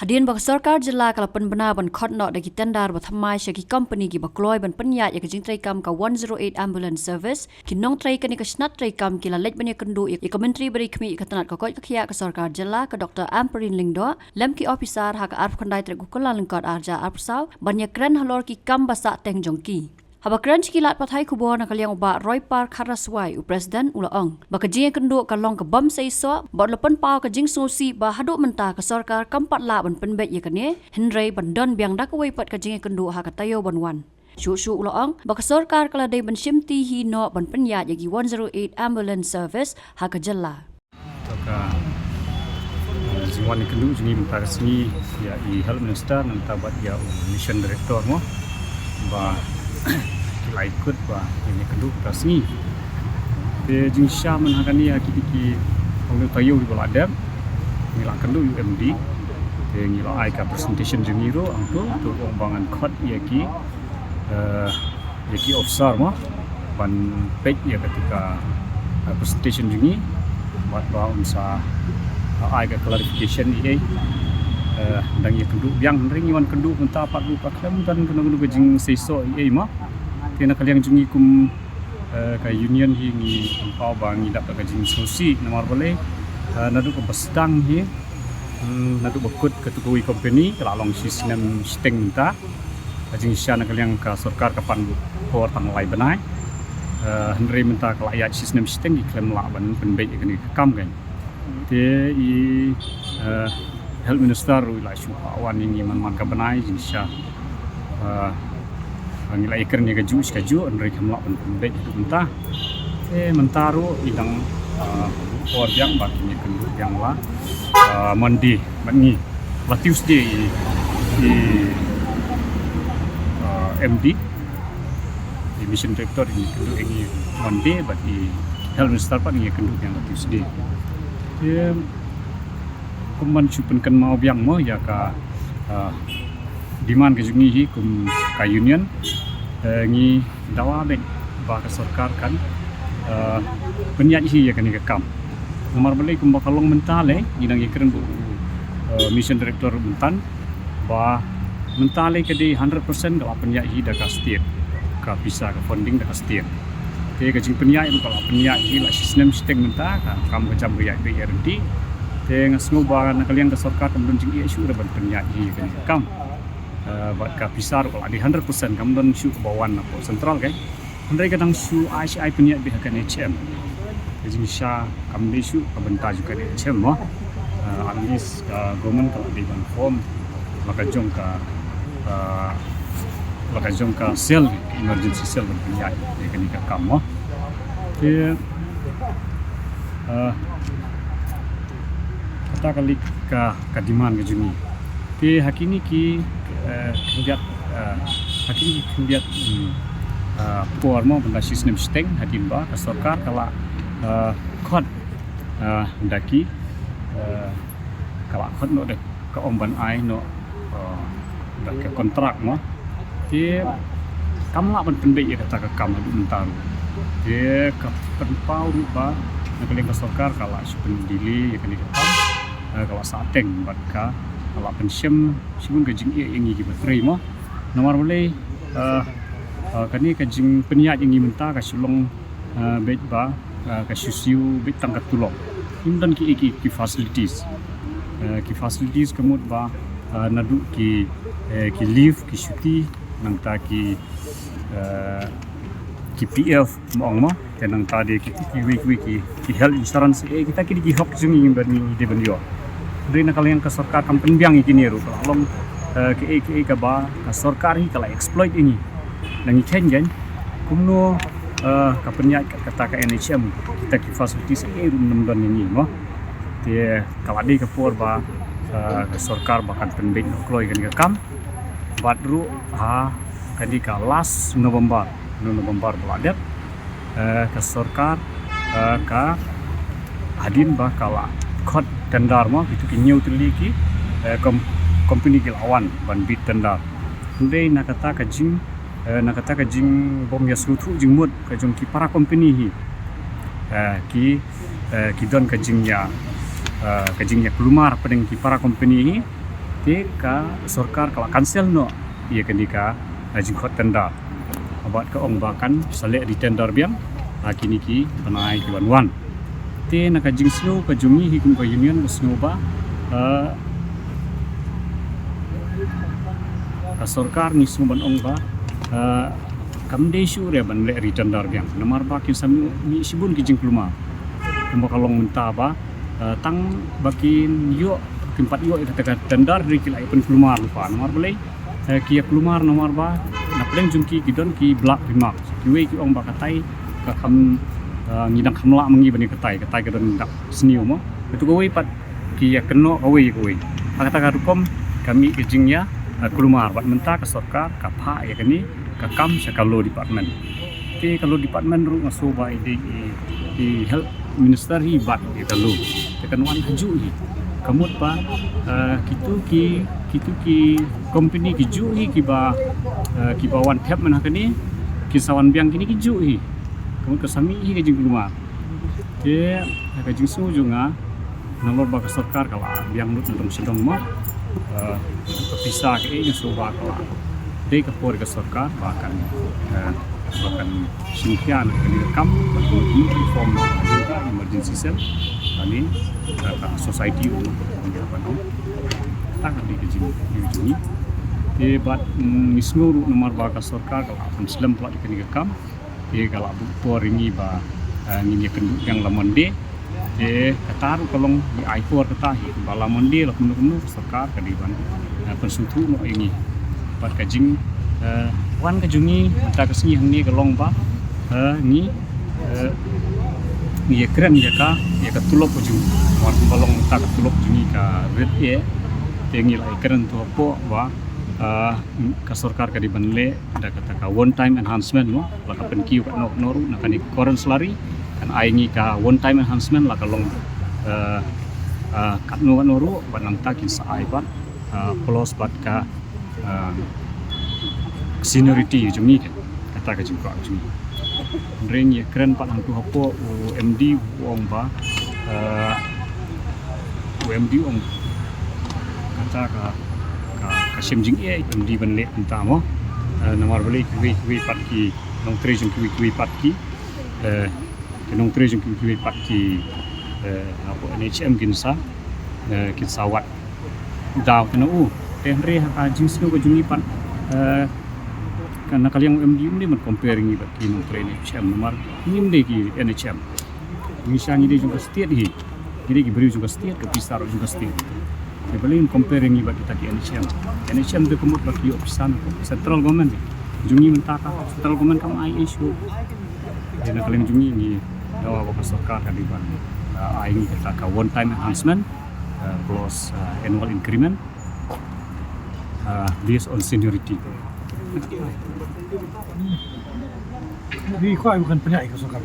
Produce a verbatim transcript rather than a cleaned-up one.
Hadien ba ka sorkar jylla ka la pynbna ban khot noh da ki tender ba thymmai sha ki kompani kiba kloi ban pynïaid ïa ka jingtrei kam ka one zero eight ambulance service, ki nongtrei kane ka shnat trei kam ki la leit ban ïakynduh ïa ka Myntri ba dei khmih ïa ka tnat ka koit ka khiah ka sorkar jylla, ka Doctor Ampareen Lyngdoh, lem ki ophisar ha ka arphew khyndai tarik u Kyllalyngkot arhajar arphew saw ban ïakren halor ki kam ba sah teng jong ki. Haba kren sha ki lad pathai khubor na ka liang u Bah Roypar Kharaswai, u President, u la ong ba ka jingïakynduh ka long ka bym seisoh bad u la pynpaw ka jingsngewsih ba haduh mynta ka sorkar kam pat lah ban pynbeit ïa kane, hynrei ban don biang da kawei pat ka jingïakynduh ha ka taïew ban wan. Shuh shuh u la ong ba ka sorkar ka la dei ban shimti hi noh ban pynïaid ïa ki one zero eight ambulance service ha ka jylla. Ka, eh, jingwan ïakynduh jong ngi mynta ka sngi ïa i Health Minister nangta bad ïa u Mission Director mo, ba ki la ïakynduh ba ngin ïakynduh mynta ka sngi. Te jingshisha mynta ha kane ha kine ki, ong, taïew kiba la dep, ngi la kynduh ïa u M D. Te ngi la ai ka presentation jong ngi ruh hangto, to ong ba ngan khot ïa ki, eh, ïa ki ophisar mo ban peit ïa kata ka, eh, presentation jong ngi bad ba un sa, eh, ai ka clarification ïa, eh, dang ïakynduh biang, hynrei ngi wan kynduh mynta pat ruh ka khlem don kano kano ka jingseisoh ïa mo. Te na ka liang jong ngi kum, eh, ka union hi ngi pynpaw ba ngi dap da ka jingsngewsih namar balei, eh, naduh kaba sdang hi, hmm, naduh ba kut katu kawei company ka la long shisnem shiteng mynta. Ka jingshisha na ka liang ka sorkar ka pan por tang lai bnai. Eh, hynrei mynta ka la ïaid shisnem shiteng ki khlem lah ban pynbeit ïa kane ka kam kan. Te i, eh, Health Minister ruh i la shu wan ïa ngi man man ka bnai jingshisha. Eh, ngi la ïakren ïa kajuh shi kajuh hynrei kam lah ban pynbeit haduh mynta. Te mynta ruh i dang, eh, por biang ba kin ïakynduh biang la, eh, Monday bad ngi, la Tuesday i, i, eh, M D, i Mission Director i kynduh ïa ngi Monday bad i Health Minister pat ngi kynduh ïa nga la Tuesday. Te kum ban shu pynkynmaw biang mo ïa ka, ah, demand ka jong ngi hi kum ka union, eh, ngi dawa beit ba ka sorkar kan, eh, pynïaid hi ïa kane ka kam. Namar balei kumba ka long mynta lei, ngi dang ïakren bad u, eh, Mission Director mynta ba mynta lei ka dei hundred percent ka la pynïaid hi da ka state, ka pisa, ka funding da ka state. Te ka jingpynïaid ruh ka la pynïaid hi la shisnem shiteng mynta, ka kam ka jam ka ïaid beit ïaid ryntih. Te nga sngew ba na ka liang ka sorkar kam don jingeh shuh ruh ban pynïaid hi ïa kane ka kam. Eh, bad ka pisa ruh ka la dei hundred percent, kam don shuh kaba wan na pdeng central kan. Hynrei ka dang shu ai shi ai pynïaid beit ha ka N H M. Ka jingshisha kam dei shuh ka bynta jong ka N H M mo. Eh, at least ka government ka la dei ban form la ka jong ka, eh, la ka jong ka cell, ka emergency cell ban pynïaid ïa kane ka kam mo. Te, eh, kata ka leit ka, ka demand ka jong ngi. Te ha kine ki, eh, khyndiat, eh, ha kine ki khyndiat, hmm, eh, por mo, ban da shisnem shiteng hadien ba ka sorkar ka la, eh, khot, eh, da ki, eh, ka la khot noh da ka ong ban ai noh, eh, da ka kontrak mo. Te kam lah ban pynbeit ïa kata ka kam haduh mynta ruh. Te ka pynpaw ruh ba na ka liang ka sorkar ka la shu pyndelay ïa kane ka kam. Eh, ka la sah teng bad ka, ka la pynshem shibun ka jingeh ïa ngi kiba trei mo. Namar balei, eh, eh, kane ka jingpynïaid ïa ngi mynta ka shu long, eh, beit ba, eh, ka shu siew beit tang ka tulop. Ym don ki, ki, ki facilities. Eh, ki facilities ka mut ba, eh, naduh ki, eh, ki leave, ki shuti, nangta ki, eh, ki P F, mo ong mo. Te nangta de ki, ki, ki, ki, ki, ki health insurance, eh, kita ki, ki hok jong ngi ban ngi de ban ïoh. Hynrei na ka liang ka sorkar kam pynbiang ïa kine ruh, ka la long, eh, ki, ki, kaba ka sorkar hi ka la exploit ïa ngi. Na ngi kheiñ kan kumno, eh, ka pynïaid ka, kata ka N H M, kita ki facilities, eh, ruh ym don ïa ngi mo. Te ka la dei ka por ba, eh, ka sorkar ba kan pynbeit noh kloi kane ka kam. Bad ruh ha kane ka last November, November ba la dep, eh, ka sorkar, eh, ka hadien ba ka la khot tender mo, kitu ki hynñiew tylli ki, eh, kom-, company ki la wan ban bid tender. Hynrei na kata ka jing, eh, na kata ka jingbym ïasngewthuh jingmut ka jong ki para company hi, eh, ki, eh, ki don ka jingïa, eh, ka jingïakulmar hapdeng ki para company hi. Te ka sorkar ka la cancel noh ïa kane ka, eh, jingkhot tender. Bad ka ong ba kan sa leh re-tender biang ha kine ki bnai ki wan wan. Te na ka jingsngew ka jong ngi hi kum ka union ka sngew ba, eh, ka sorkar ngi sngew ban ong ba, eh, kam dei shuh re ban leh re-tender biang. Namar ba kin sa mih, mih shibun ki jingkulmar. Kumba ka long mynta ba, eh, tang ba kin ïoh, kin pat ïoh ïa kata ka tender, hynrei ki la ïa pynkulmar lypa. Namar balei, eh, ki ïa kulmar namar ba na pdeng jong ki ki don ki black remark. Kiwei ki ong ba katai ka kham, eh, ngi dang kham lah ma ngi ban ïa katai, katai ka don dak sniew mo. Katu kawei pat ki ïa kynnoh kawei kawei. Ha kata ka rukom ka mih ka jingïa, eh, kulmar bad mynta ka sorkar ka phah ïa kane ka kam sha ka law department. Te ka law department ruh nga sngew ba i dei i, i health minister hi bat ïa ka law. Te kan wan kajuh hi. Ka mut ba, eh, kitu ki, kitu ki company kijuh hi kiba, eh, kiba wan thep mynta kane, ki sa wan biang kine kijuh hi. Ka mut ka sa mih hi ka jingkulmar. Te ka jingsngew jong nga, nalor ba ka sorkar ka la biang lut na dong sha dong mo. Eh, ka pisa kaei nga sngew ba ka la dei ka por ka sorkar ba kan, eh, ba kan shim khia na kane ka kam, ba kan form ka emergency cell. Ani, eh, ka society u, u, u, u, ta ka dei ka jing, jing, jing. Te bad, mm, ngi sngew ruh namar ba ka sorkar ka la pynslem palat ïa kane ka kam. Te ka la buh por ïa ngi ba, eh, ngin ïa kynduh biang la Monday. Te kata ruh ka long ngi ai por kata hi ba la Monday la kumno kumno ka sorkar ka dei ban, eh, pynsngewthuh noh ïa ngi. Bad ka jing, eh, wan ka jong ngi mynta ka sngi hangne ka long ba, eh, ngi, eh, ngi ïa kren ïa ka, ïa ka tulop ka jong ngi. Wan ba long mynta ka tulop jong ngi ka rit eh. Te ngi la ïa kren tu hapoh ba, eh, ka sorkar ka dei ban leh da kata ka one time enhancement mo, la ka pynkiew katno katno ruh na kane ka current salary, kan ai ngi ka one time enhancement la ka long, eh, eh, katno katno ruh, bad nangta kin sa ai bad, eh, plus bad ka, eh, seniority jong ngi kan, kata ka jingkwah jong ngi. Hynrei ngi ïa kren pat hangtu hapoh u M D u ong ba, eh, u M D u ong kata ka, ka, ka shem jingeh M D ban leh mynta mo. Eh, namar balei kiwei kiwei pat ki nongtrei jong kiwei kiwei pat ki, eh, ki nongtrei jong kiwei kiwei pat ki, eh, hapoh N H M kin sa, eh, kin sa wad daw te na u. Te hynrei ha ka jingsngew ka jong ngi pat, eh, ka na ka liang u M D um dei ban compare ngi bad ki nongtrei N H M namar ngim dei ki N H M. Ngi sha ngi dei jong ka state hi. Ngi dei ki briew jong ka state, ka pisa ruh jong ka state. Te balei ngin compare ngi bad kita ki N H M. N H M te ka mut ba ki ïoh pisa na ka central government. Jong ngi mynta ka central government kam ai issue. Te na ka liang jong ngi ngi dawa ba ka sorkar ka dei ban, uh, ai ngi kata ka one time enhancement, uh, plus, uh, annual increment, uh, based on seniority. Ngi kwah ïa ka sorkar.